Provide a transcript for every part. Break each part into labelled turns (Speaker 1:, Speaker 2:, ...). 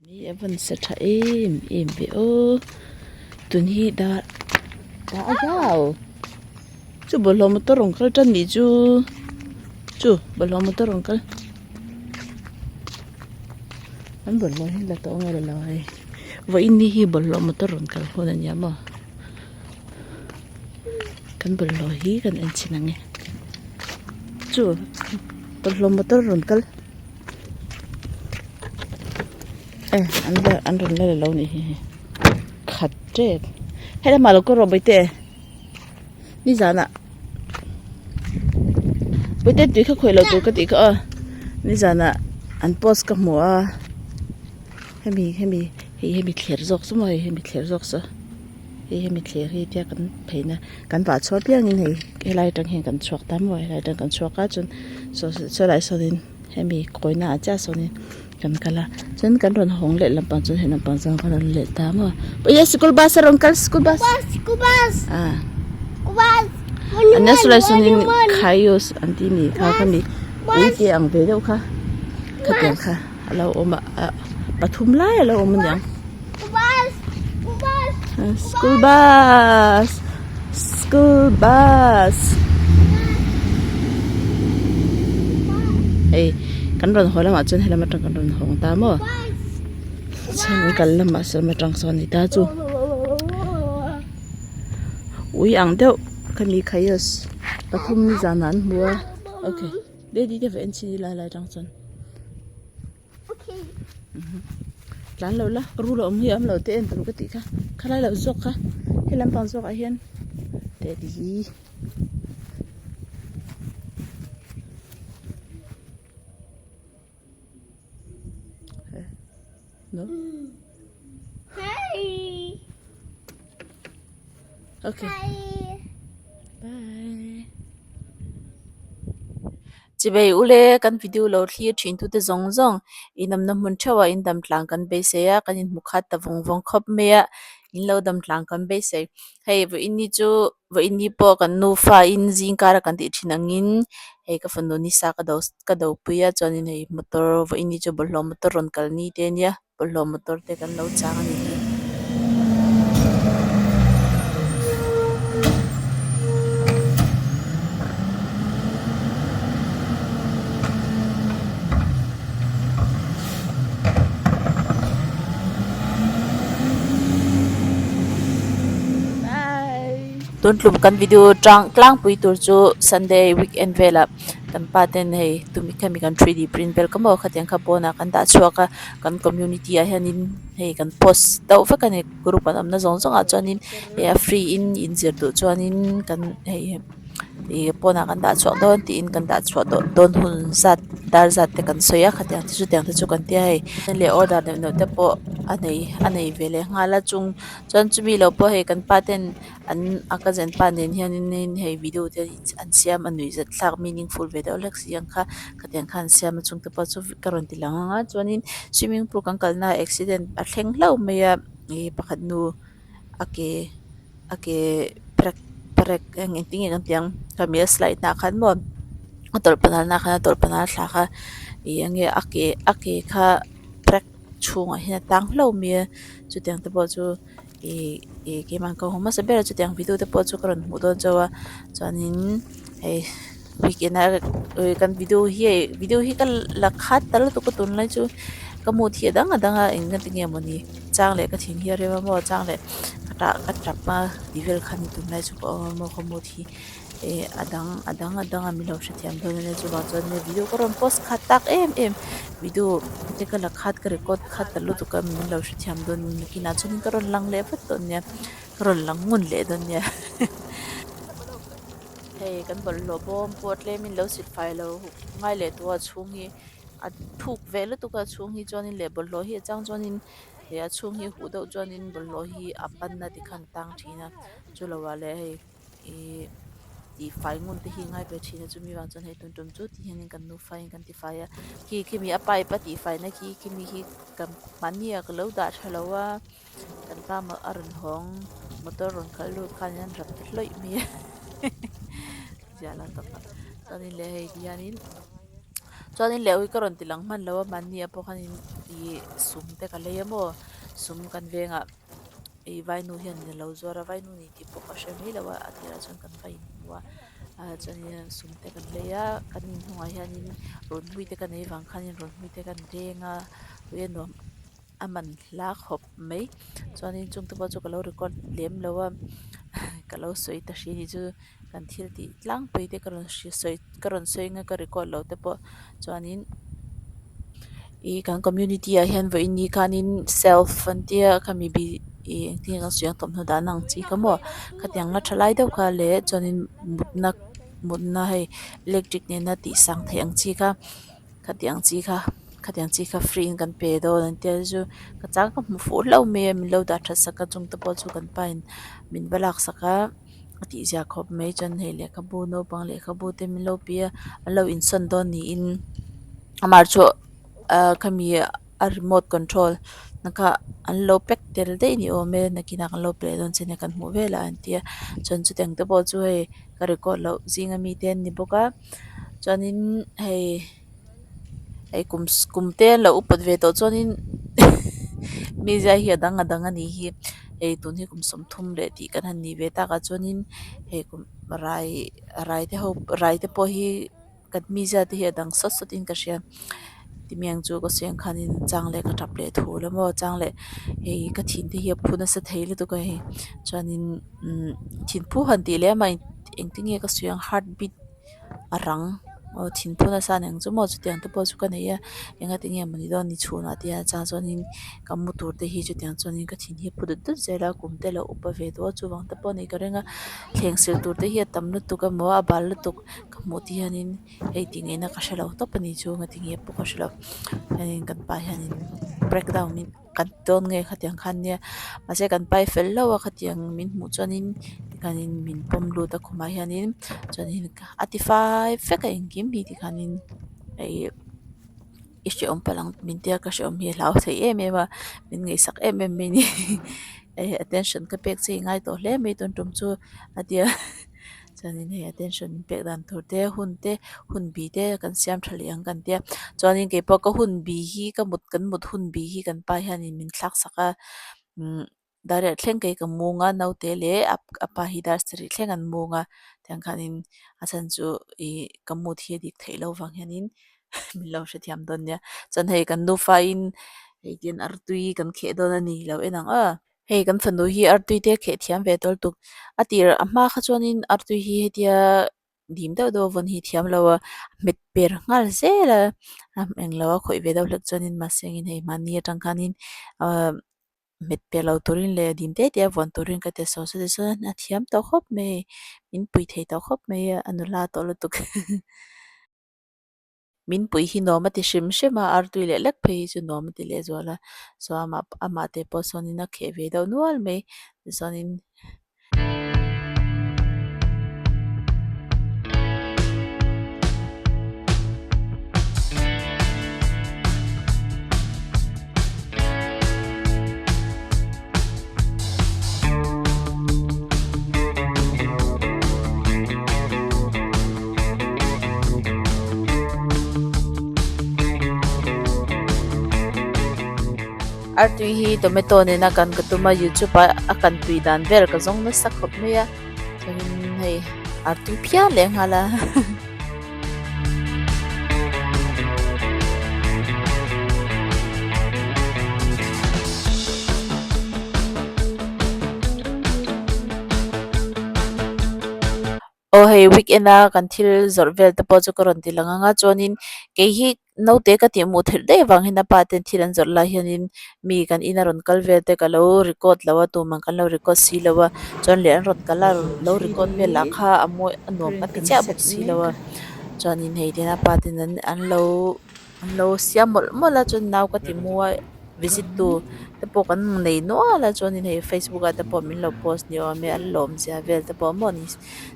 Speaker 1: Mi a van sa tha em em ve aw tun hi dar dar a zau chu bawlhhlawh motor rawn kal tan nih chu chu bawlhhlawh motor rawn kal an bawlhhlawh hi la tawh nge la lo hei vawiin ni hi bawlhhlawh motor rawn kal hun a nia maw kan bawlhhlawh hi kan en chhin ang e chu bawlhhlawh motor rawn kal. E an la an rawn la lo nih hi hei khat tep helamah lo kal rawh bawihte nizanah bawihte tui kha khawih lo tur ka tih kha aw nizanah an post ka hmu a hemi hemi hei hemi thler zawk chu maw hei hemi thler zawk saw hei hemi thler hi tia kan pheina kan vah chhuah piangin hei helai atang hian kan chhuak ta maw helai atang kan chhuak a chuan saw sawlai sawnin. Hemi kawina ah chiah sawnin kan kal a chuan kan rawn hawng leh lampang chuan he lampang chuan kan rawn let ta maw pawh sikul bus a rawn kal sikul bus ah an saw lai sawnin khaius an tih ni kha khami ui te ang ve deuh kha khatiang kha a lo awm a ah pathum lai a lo awm aniang school bus school bus hei kan rawn haw lamah chuan helam atang kan rawn hawng ta maw chhang kal lamah sawn atang sawn a ni ta chu ui ang deuh khami khaias pathum nizanah an hmu a okay daddy te va en chhin ila helai atang chuan. Tlan lo la ka rul a awm hi a awm lo te en tur ka tih kha khalai loh zawk kha he lampang zawk ah hian daddy no okay bye. Chibei ule kan video lo thlir thin tute zawng zawng inawmna hmun theuhah in dam tlang kan beisei a kan inhmu khat ta vawng vawng khawp mai a in lo dam tlang kan beisei hei vawiin ni chu vawiin ni pawh kan nufa in zing kara kan tih thin angin hei ka fanu nisa ka do ka do pui a chuanin hei motor vawiin ni chu bawlhhlawh motor rawn kal ni te ania. Bawlhhlawh motor te kan lo chang a nih hi. Tun tlum kan video tang tlangpui tur chu Sunday weekend velah kan pa ten hei tumi khami kan 3D print vel ka maw khatiang kha pawnah kan dah chhuak a. Kan community ah hianin hei kan post deuh vek a ni group an awmna zawng zawng ah chuanin hei a free in inzir duh chuanin kan hei ih pawnah kan dah chhuak dawn tiin kan dah chhuah tawh dawn hun zat dar zat te kan sawi a khatiang te chu tiang te chu kan tia hei leh order neuh neuh te pawh a nei a nei ve leh nghal a chung chuan chumi lo pawh hei kan pa ten an a cousin pa nen hianin hei video te an siam a nuih zat thlak meaningful ve deuh hlek si ang kha khatiang khan an siam a chung te pawh chu ka rawn ti lang ang a chuanin swimming pool kan kalna ah accident a thleng hlauh mai a ih pakhat nu a ke a ke prek prek engtin nge kan tih ang khami a slide na ah khan maw a tawlh panal na ah khan a tawlh panal thla kha ih eng nge a ke a ke kha prek chhungah hian a tang hlauh mai a chutiang te pawh chu. Ih ih keimah ka hmu hmasa ber a chutiang video te pawh chu ka rawn hmuh dawn chauh a chuanin hei weekend a kan video hi hei video hi ka la khat ta lutuk a tunlai chu ka mood hi a dang a dang a eng nga tinge mawni chang leh ka thin hi a rem a maw chang leh ka tah ka tap a tih vel khan tunlai chu ka awm a maw ka mood hi. Ih a dang a dang a dang a min lo hrethiam dawn ania chuvang chuan hei video ka rawn post khat tak em em video te ka la khat ka record khat ta lutuk a min lo hrethiam dawn nakinah chuanin ka rawn lang leh vat dawn nia ka rawn lang ngun leh dawn nia hei kan bawlhhlawh bawm pawh tlemin lo sit fai lo ngai leh tawh a chhung hi a thuk ve lutuk a chhung hi chuanin leh bawlhhlawh hi a chang chuanin hei a chhung hi huh deuh chuanin bawlhhlawh hi a panna tikhan a tang thin a chuloah leh hei. Ihh tihfai ngun te hi a ngai ve thin a chumi vang chuan hei tun tum chu ti hianin kan nufa in kan tifai a khi khimi a pipe a tihfai na khi khimi hi kan mahni ah ka lo dah tha lo a kan pa a rawn hawng motor rawn khalh lut khan in an rap ta hlawih mai a ziah lo tawp a chuanin leh hei ti hianin. Chuanin leh ui ka rawn ti lang hman lo a mahni ah pawh khanin ih sum te ka lei a maw sum kan vengah ih vainu hianin a lo zuar a vainu ni tih pawh ka hre mai lo a a tirah chuan kan va inhmu a ah chuanin sum te kan lei a kan in hnungah hianin rawn hmui te ka nei vang khanin rawn hmui te kan deng a ui a nuam a man hla khawp mai chuanin chungte pawh chu ka lo record lem lo a ka lo sawi ta hri anih chu kan thil tih tlangpui te ka rawn sawi ka rawn sawi anga ka record loh te pawh chuanin ih kan community ah hian vawiin ni khanin self an tia khami bih ih engtin nge kan sawi ang thawmhnaw dahna ang chi kha maw khatiang la tha lai deuh kha leh chuanin mutna mutna hei electric nena tih sang theih ang chi kha. Khatiang chi kha khatiang chi kha free in kan pe dawn an tia chu ka chang ka hmu fuh hlauh mai a min lo dah that sak a chung te pawh chu kan pa in min va lak sak a a tih zia khawp mai chuan hei lehkhabu naupang lehkhabu te min lo pe a an lo insawn dawn niin amah chu ah khami a remote control na kha an lo pack tel daih ni awm e nakinah kan lo pe leh dawn che nia kan hmuh velah an tia chuan chutiang te pawh chu hei ka record loh zinga mite an ni bawk a. Chuanin hei hei kum kum te an lo upat ve tawh chuanin mi zai hi a dang a dang a nih hi hei tun hi kum sawmthum leh tih kan han nih ve tak ah chuanin hei kum rai rai te ho rai te pawh hi kan mizia te hi a dang sawt sawt in ka hria timiang chu ka sawi ang khanin chang leh ka tap leh thu la maw chang leh hei ka thin te hi a phu nasa thei lutuk a hei chuanin umm thinphu han tih leh amah engtin nge ka sawi ang heart beat a rang aw thinphu nasa aniang chu maw chutiang te pawh chu ka nei a engati nge mawni dawn ni chhunah te hian chang chuanin ka mu tur te hi chutiang chuanin ka thin hi a phu dut dut zel a kum te a lo upa ve tawh a chuvang te pawh a nih ka ring a thleng sil tur te hi a tam lutuk emaw a bal lutuk ka hmuh te hianin hei tih ngaihna ka hrelo tawp a ni chu engati nge pawh ka hrelo hianin kan pa hianin break down in kan ti dawn nge khatiang khan nia mahse kan pai fel hlauh a khatiang min hmuh chuanin tikhanin min pawm lut a khumah hianin chuanin a ti fai vek a engkim hi tikhanin ih i hrehawm palh ang min tia ka hrehawm hi a hlau thei em em a min ngaihsak em em mai a ni attention ka pek che i ngai tawh hle mai tun tum chu a tia. Chuanin hei attention min pek dan tur te hun te hun bi te kan siam tha leh ang kan tia chuanin keipawh ka hun bi hi ka mut kan mut hun bi hi kan pa hianin min thlak sak a umm dar riat thleng kei ka mung a naute leh a pa hi dar sarih thleng an mung a tiang khanin a chhan chu ih ka mut hi a dik theih loh vang hianin min lo hrethiam dawn nia chuan hei kan nufa in hei tin artui kan kheh dawn a ni lo en ang aw. Hei kan fanu hi artui te a kheh thiam ve tawl tuk. A tir a hma kha chuanin artui hi hetia dim deuh deuh a vawn hi thiam lo a, hmet per nghal zel a, englo a khawih ve deuh hlek chuanin mahse engin hei mahni atang khanin ahh hmet per lo turin leh dim te te a vawn turin ka ti a saw saw tichuan a thiam tawh khawp mai, min pui thei tawh khawp mai a, a nula tawh lutuk. Min pui hi nuam a ti hrim hrim a, artui leh lek phei hi chu nuam a ti leh zual a, so amah amah te pawh sawnin a kheh ve deuh nual mai tichuanin. Artui hi tomato nena kan ka tum a youtube ah a kan tui dan vel ka zawng nasa khawp mai a chuanin hei artui phian leh nghal a. Aw hei weekend a kan thil zawrh vel te pawh chu ka rawn ti lang ang a chuanin kei hi naute ka tih hmuh theih daih avang hian a pa ten thil an zawrh lai hianin mi kan ina rawn kal vel te ka lo record lo a tumah kan lo record si lo a chuan leh an rawn kal a lo record vel lah kha a mawi a nuam ka ti chiah bawk si lo a chuanin hei tihian a pa ten an lo an lo siam mawlh mawlh a chuan nau ka ti mu a visit tu te pawh kan nei nual a chuanin hei facebook ah te pawh min lo post ni awm e an lawm zia vel te pawh maw ni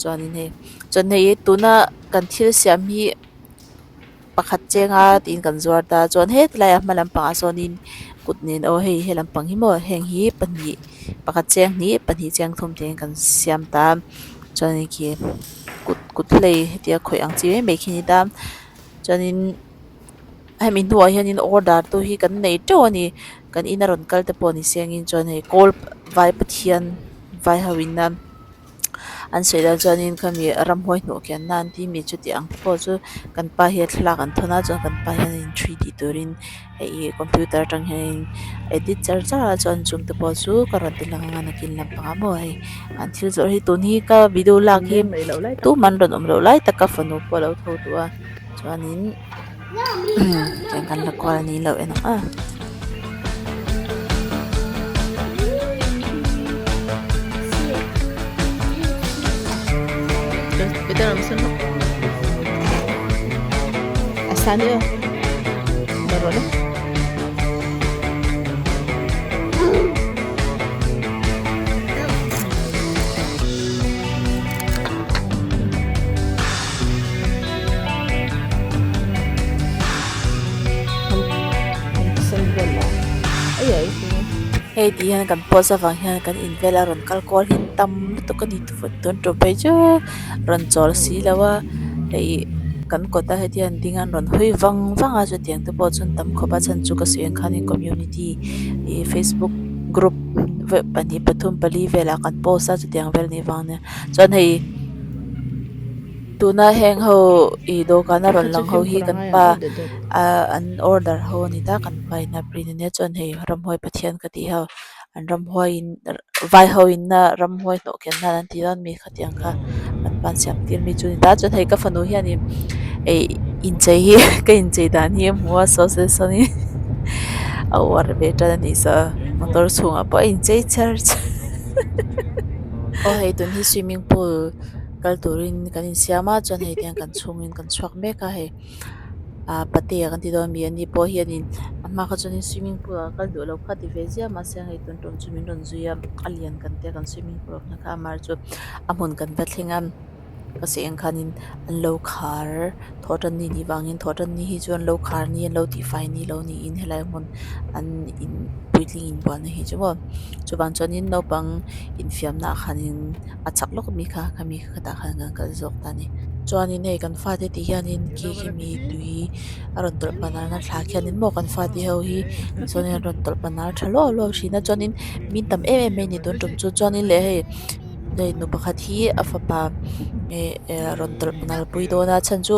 Speaker 1: chuanin hei chuan hei tuna kan thil siam hi. Pakhat chenga tiin kan zuar ta chuan hetlai a hma lampangah sawnin kut nen aw hei he lampang hi maw heng hi pahnih pakhat cheng hnih pahnih cheng thum tiin kan siam ta chuanin khi kut kut hlei hetia khawih ang chi mai mai khi a ni ta chuanin. Hemi hnuah hianin order tu hi kan nei teuh a ni kan ina rawn kal te pawh ni sengin chuan hei kawl vai pathian vai ho in a an sawi dan chuanin khami ramhuai hnawh kian na an tih mi chuti ang te pawh chu kan pa hi a thlalak an thawn a chuan kan pa hianin three d turin hei computer atang hianin edit char char a chuan chung te pawh chu ka rawn ti lang anga nakin lampangah maw hei an thil zawrh hi tun hi ka video lak hi tumah an rawn awm loh lai tak ka fanu pawh a lo tho duh a chuanin tiang kan la kual a ni lo en ang a. Hei tih hian kan post avang hian kan in vela rawn kal kual hi tam lutuk a ni tun tum phei chu rawn chawl si lo a hei kan kawt a heti an ding a an rawn hawi vang vang a chutiang te pawh chuan tam khawp a chhan chu ka sawi ang khanin community ih facebook group pahnih pathum pali velah kan post a chutiang vel anih vang ania chuan hei. Tuna heng ho ih dawhkan a rawn lang ho hi kan pa ah an order ho a ni ta kan pa in a print ania chuan hei ramhuai pathian ka tih ho an ramhuai in vai ho in a ramhuai hnawh kian nan an tih dawn mi khatiang kha an pa an siam tir mi chu a ni ta chuan hei ka fanu hianin ih inchei hi ka inchei dan hi a hmu a saw saw sawnin a uar ve tan a nih saw motor chhungah pawh a inchei char char aw hei tun hi swimming pool. Kal turin kan insiam a chuan hei tiang kan chhungin kan chhuak mek a hei ah patea kan ti dawn ami ani pawh hianin a hma kha chuanin swimming pool ah kal duh loh kha ti ve ziah mahse hei tun tum chu min rawn zui a a lian kan tia kan swimming pool awmna kha amah chu a hmun kan va thleng a ka sawi ang khanin an lo khar thawh tan ni nih vangin thawh tan ni hi chu an lo khar ni an lo tihfai ni lo niin helai hmun an in puitling inbualna hi chu maw chuvang chuanin naupang infiamna ah khanin. A chak lawk ami kha khami khatah khan kan kal zawk ta a ni chuanin hei kan fate tih hianin khi khi mi tui a rawn tawlh panalna thla khianin maw kan fate ho hi chuanin an rawn tawlh panal tha luau luau thin a chuanin mi tam em em mai a ni tun tum chu chuanin leh hei hei nu pakhat hi a fapa eh rawn tawlh panal pui dawn a chhan chu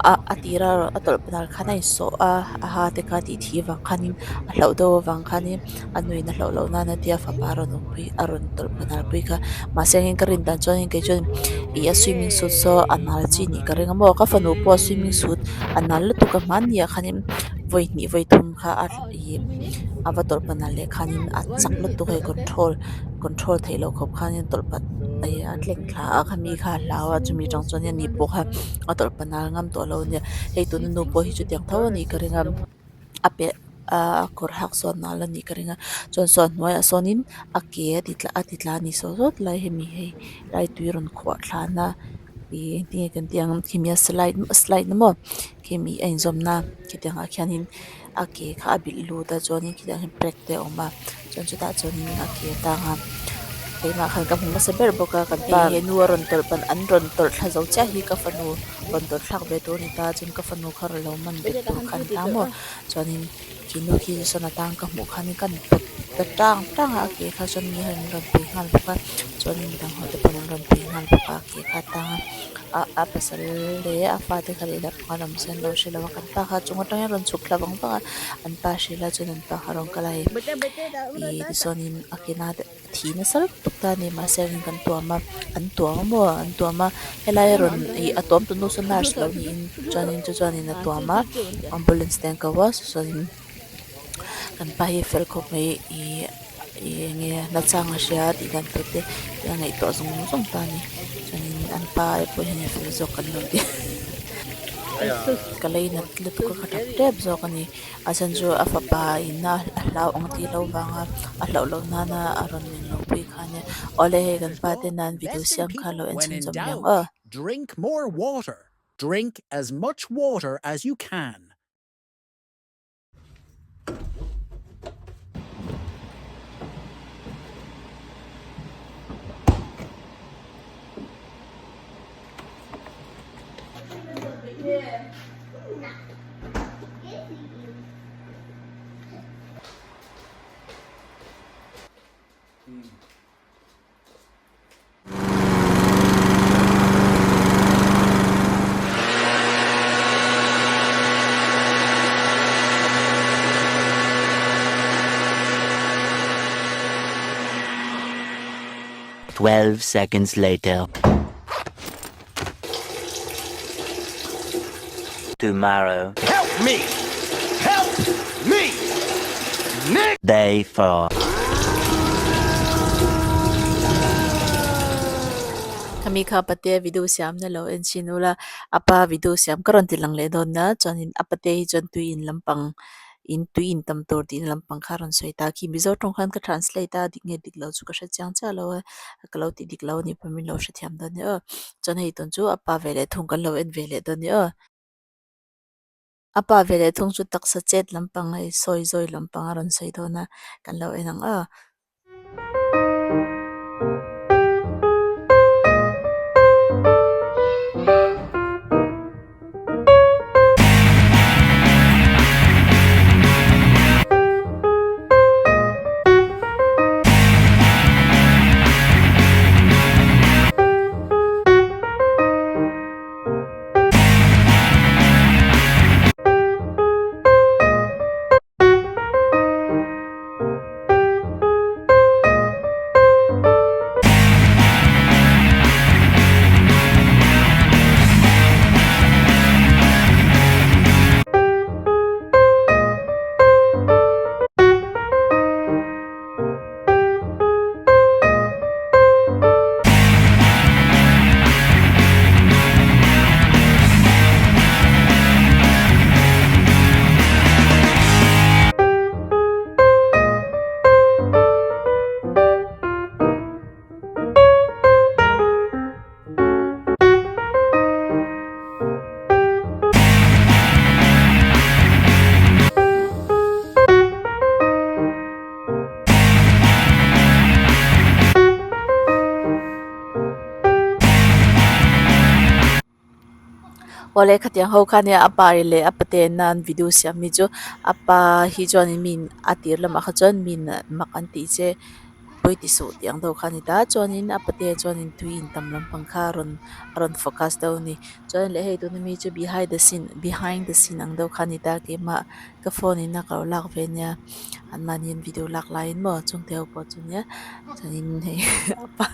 Speaker 1: ah a tira a tawlh panal khan a insawh a a ha te kha tih thih avang khanin a hlauh deuh avang khanin a nuin a hlauh loh nan a tia fapa a rawn awmpui a rawn tawlh panal pui kha mahse heng ka rin dan chuan kei chuan ih a swimming suit saw a nal chi nih ka ring a maw ka fanu pawh a swimming suit a nal lutuk a hmanni ah khanin vawi hnih vawi thum kha a ih a va tawlh panal leh khanin a chak lutuk a hei control control theih loh khawp khanin tawlh pat ih a tleng thla a khami kha a hlau a chumi atang chuan ani pawh kha a tawlh panal ngam tawh lo a nia hei tuna nu pawh hi chutiang tho a nih ka ring a. A pelh a kawr hak sawn nal a nih ka ring a chuan saw a hnuaiah sawnin a ke a ti tla a ti tla a ni saw sawt lai hemi hei lai tui rawn khuah thlana ih engtin nge kan tih ang khimi a slide slide na maw khimi a inzawm na khitiang ah khianin a ke kha a bilh lut a chuanin khitiang hian pack te a awm a chuan chutah chuanin a ke a tang a keimah khan ka hmu hmasa ber bawk a kan pa he nu a rawn tawlh pan an rawn tawlh thla zo chiah hi ka fanu rawn tawlh thlak ve tur a ni ta chuan ka fanu kha rawn lo man bet tur kha a ni ta maw chuanin khi nu khi sawn a tang ka hmuh khanin ka pawt ta tang tang a a ke kha chuan mi hian min rawn pui nghal bawk a chuanin midang ho te pawhin an rawn pui nghal bawk a a ke kha a tang a ah a pasal leh a fate kha lehlam khan awm se an lo hre lo a kan pa kha a chung atangin a rawn chhuk thla vang vang a an pa hrilh a chuan an pa kha a rawn kal a hei ih tichuanin a ke na te a thi nasa lutuk ta a ni mahse an kan tuam a an tuam a maw an tuam a helai a rawn ih a tuam tu nu saw nurse lo niin chuanin chu chuanin a tuam a ambulance te an ko a chuanin kan pa hi a fel khawp mai ih ih eng nge nachang a hria tih dan tur te a ngaihtuah zawng zawng ta a ni chuanin an pa ai pawh hian a fel zawk kan lo ti ka lei nat lutuk a ka tap tep zawk a ni. A chhan chu a fapa in a hlau ang tih loh vanga a hlauh loh nana a rawn nen lo pui kha ania awle hei kan pa te nan video
Speaker 2: Best in
Speaker 1: siam kha
Speaker 2: people
Speaker 1: lo en
Speaker 2: when in
Speaker 1: chhunzawm leh ang
Speaker 2: doubt
Speaker 1: aw.
Speaker 2: drink more water drink as much water as you can.
Speaker 3: 12 seconds later. Tomorrow.
Speaker 4: Help me! Help me! Nick!
Speaker 3: Day 4.
Speaker 1: Khami kha pate video siam na lo en chin ula apa video siam ka rawn ti lang leh dawn na chuanin a pate hi chuan tui in lampang in tui in tam tur tih na lampang kha a rawn sawi ta khi Mizo tawng khan ka translate a dik nge dik lo chu ka hre chiang chiah lo a ka lo ti dik lo a nih pawh min lo hrethiam dawn nia aw chuan hei tun chu a pa ve leh thung kan lo en ve leh dawn nia aw a pa ve leh thung chu taksa chet lampang hei sawi zawi lampang a rawn sawi dawn a kan lo en ang aw. Awle khatiang ho kha nia a pa leh a paten a an video siam hi chu a pa hi chuanin min a tir lamah kha chuan min mak an tih che pawi ti suh tih ang deuh kha a ni ta chuanin a patea chuanin tui in tam lampang kha a rawn a rawn focus deuh a ni chuan leh hei tuna mi chu behind the scene behind the scene ang deuh kha a ni ta keimah ka phone in a ka lo lak ve nia anmahni an video lak laiin maw chungte ho pawh chu nia chuanin hei a pa.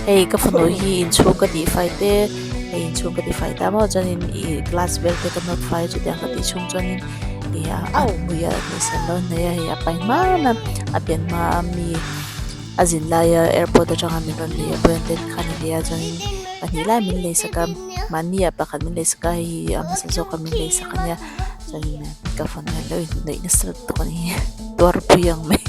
Speaker 1: Hei ka fanu hi inchhung ka tih fai te hei inchhung ka ti fai ta maw chuanin ih glass vel te ka nawt fai chutiang ka tih chhung chuanin ih a hmui a hmeichhe an lo nei a hei a pai hman a a pian hma a mi a zin laia airport atanga min rawn lei a branded kha ni hle a chuanin pahnih lai min lei sak a mahni ah pakhat min lei sak a hei hi a hmasa zawk a min lei sak ania chuanin ka phone hian lo inhnaih nasa lutuk a ni tuarpui ang mai.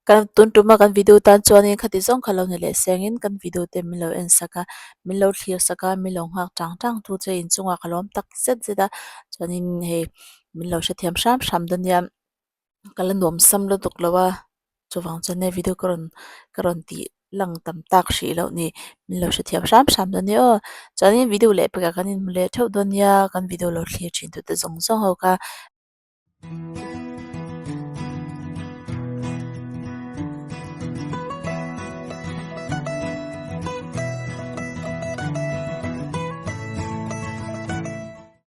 Speaker 1: Kan tun tuma kan video tan chuanin khati zawng kha lo ni leh sengin kan video te min lo en sak a min lo thlir sak a min lo nghak tang tang tu che inchungah ka lawm tak zet zet a chuanin hei min lo hrethiam hram hram dawn nia ka la nuam sam lutuk lo a. Chuvang chuan hei video ka rawn ka rawn tih lang tam tak hrih loh ni min lo hrethiam hram hram dawn nia aw. Chuanin video leh pekah kan inhmu leh theuh dawn nia kan video lo thlir thin tute zawng zawng ho kha.